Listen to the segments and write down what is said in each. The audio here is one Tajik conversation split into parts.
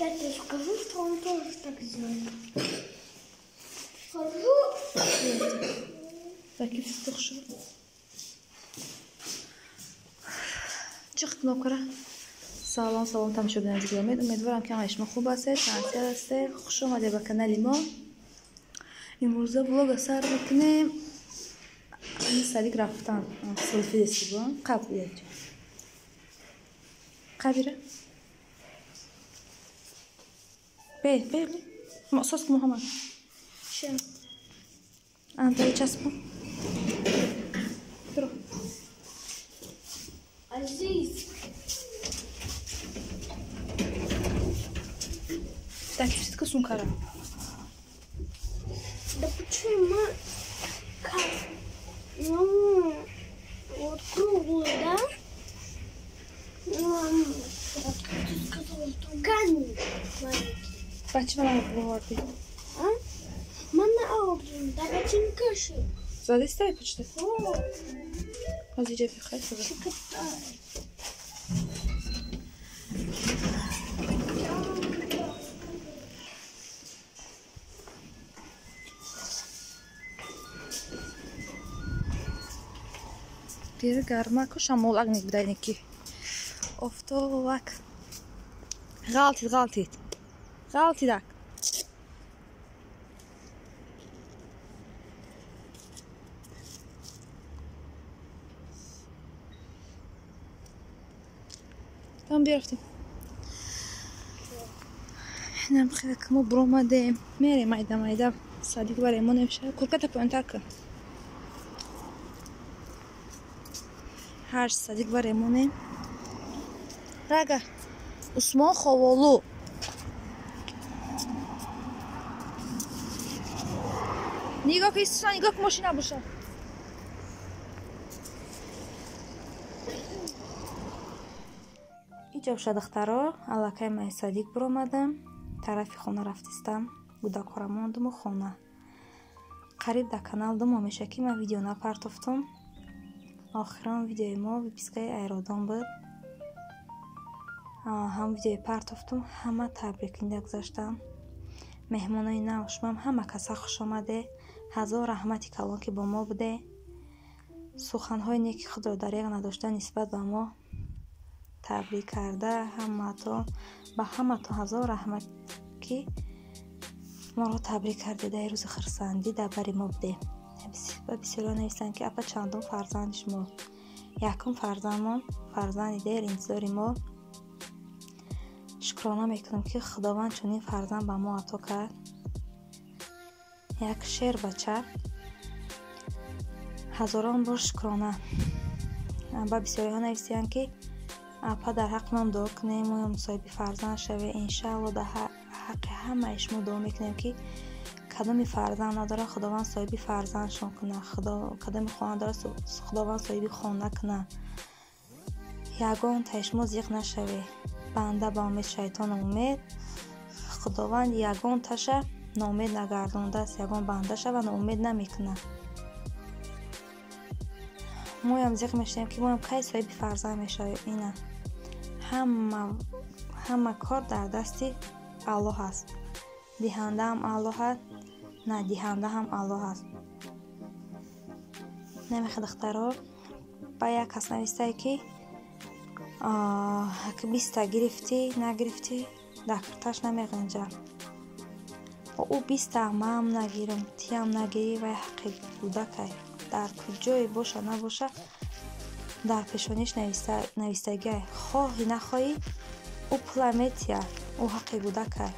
Я тебе скажу, что он тоже так сделает. Скажу. Чиқ кнопкара. Салом, салом, тамошобинони азиз гиромӣ. Умедворам ки ҳамаи шумо хуб ҳастед, тансиҳат ҳастед. Хуш омадед ба канали мо. Имрӯза влога сар мекунем. Садик рафтан. Селфи дестибо. Қаб биёд. Қабира. Бе, бе. Сос Муҳаммад. Чем? Антои часпо. Туро. Азиз. Так, все-таки сумкара. Да почему? Как? Ну, вот круглый, да? Ну, ты сказала, что камень маленький. Почему она говорит? А? Мана аурджин, да бачим каши. Зады стай почти. Азиджа пихай сюда. Дер гармаку шамол агник бидайники. Офтобак. Ғалтид, ғалтид. Ғалтидак. Там бирафтем. Нам хеле мо буромадем. Мерем майда майда. Садик баремонем ша. Курката поёнтар кун. Ҳашт садик баремонем. Рага. Усмон Ховолу. Нигоҳ ки истисон, нигоҳ ки мошина боша. Иҷо боша духтаро, аллакай ман садик буромадам, тарафи хона рафтистам, гудакҳоро мондуму хона. Қариб дар канал 2 моҳ мешавад ки ман видео напартофтум. Охирон видеои мо выпискаи айродон буд. Ҳам видеои партофтум, ҳама табрикинда гузаштам. Меҳмонои нав шумам ҳама каса хуш омаде. Ҳазор раҳмати калон ки бо мо буде. Суханҳои неки худро дареғ надошта нисбат ба мо табрик карда, ҳамаатон ба ҳаматон ҳазор раҳмат ки моро табрик карде, дар рӯзи хурсандӣ дар бари мо буде. Ба бисёриҳо нависанд ки апа чандум фарзанди шумо. Якум фарзандмон, фарзанди дер интизори мо. Шукрона мекунам ки Худованд чунин фарзанд ба мо ато кард. Як шер бача. Ҳазорон бор шукрона. Ба бисёриҳо нависиянд ки апа дар ҳаққи ман дуо кунем, моям соҳиби фарзанд шавем. Иншаалло дар ҳаққи ҳамаи шумо дуо мекунем ки кадоми фарзанд надорад, Худованд соҳиби фарзандшон кунад. Кадоми хона дорад, Худованд соҳиби хона кунад. Ягон таи шумо зиқ нашавед. Банда ба умед, шайтон умед. Худованд ягон таша ноумед нагардондааст, ягон банда шава ноумед намекунад. Моям зиқ мешавем ки моям кай соҳиби фарзанд мешавем. Ина ҳама кор дар дасти Аллоҳ аст. Диҳанда ҳам Аллоҳ аст, надиҳанда ҳам Аллоҳ аст. Намехоҳ духтаро, ба як кас навистае ки 20 гирифтӣ, нагирифтӣ, дар кирташ намеғинҷа. Ӯ 20 маам нагирам, тиам нагирӣ, вай ҳаққи кӯдакай. Дар куҷое боша набоша, дар пешониш навистагиай. Хоҳӣ нахоҳӣ, ӯ пула метиҳад, ӯ ҳаққи кӯдакай.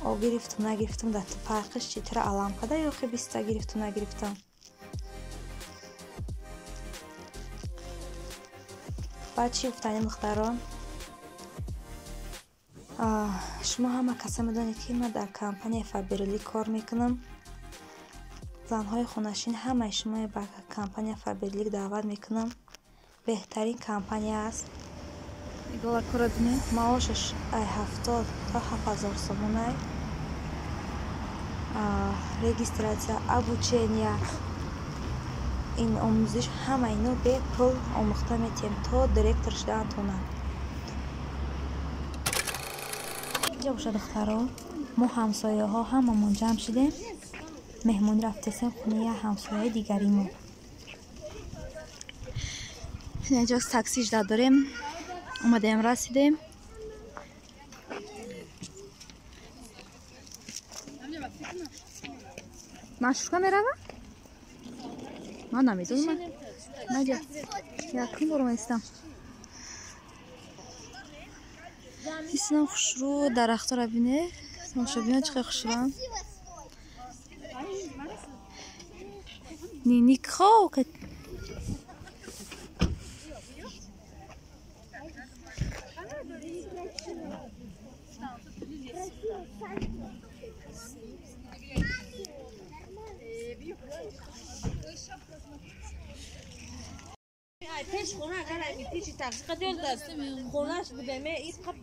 О гирифтум нагирифтум, дар ту фарқиш чи? Тира алам када ё ки 20 гирифтум нагирифтум? Баъд чӣ гуфтанем духтаро? Шумо ҳама каса медонед ки ман дар компанияи Фаберлик кор мекунам. Занҳои хонашин ҳамаи шумо ба компания Фаберлик даъват мекунам. Беҳтарин компания аст. Иголакро бинед, маошаш ай 70 то 7000 сомонай. Регистрация, обучения, ин омӯзиш ҳама ино бепул омӯхта метиҳем то директор шудаатонад. Инҷа боша, духтаро, мо ҳамсояҳо ҳамамон ҷамъ шидем, меҳмонӣ рафтесем хонаи як ҳамсояи дигаримон. Инҷо такси жда дорем, омадаем, расидем. Маршрутка мерава? Ман намедонам. Наҷа, якум бор омадистам. Исинам хушрӯ, дарахтора бине, тамошобинон чӣ қадр хушрӯанд. Ниникхо. پیش خونه اگر امی پیشی تقسیق دل دست خونهش بوده می این قب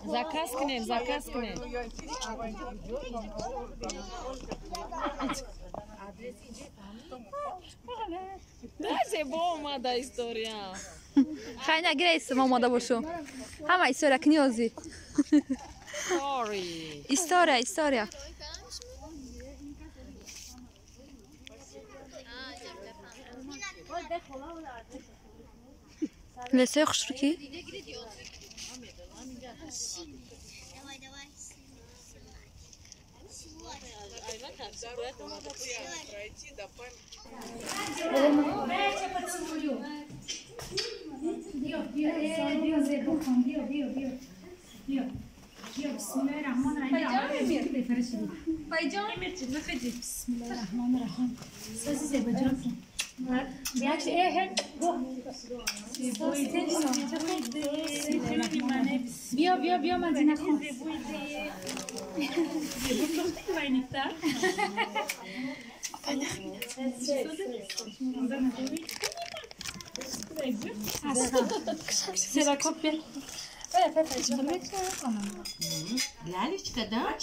Заказ кунем, заказ кунем. Зебо омада история. Хай нагирейсим, омода бошу. Ҳама история кни озӣ. История, история. Лесои хушрӯ ки? بیا بیا بیا مدینه خان. Лалечка, да?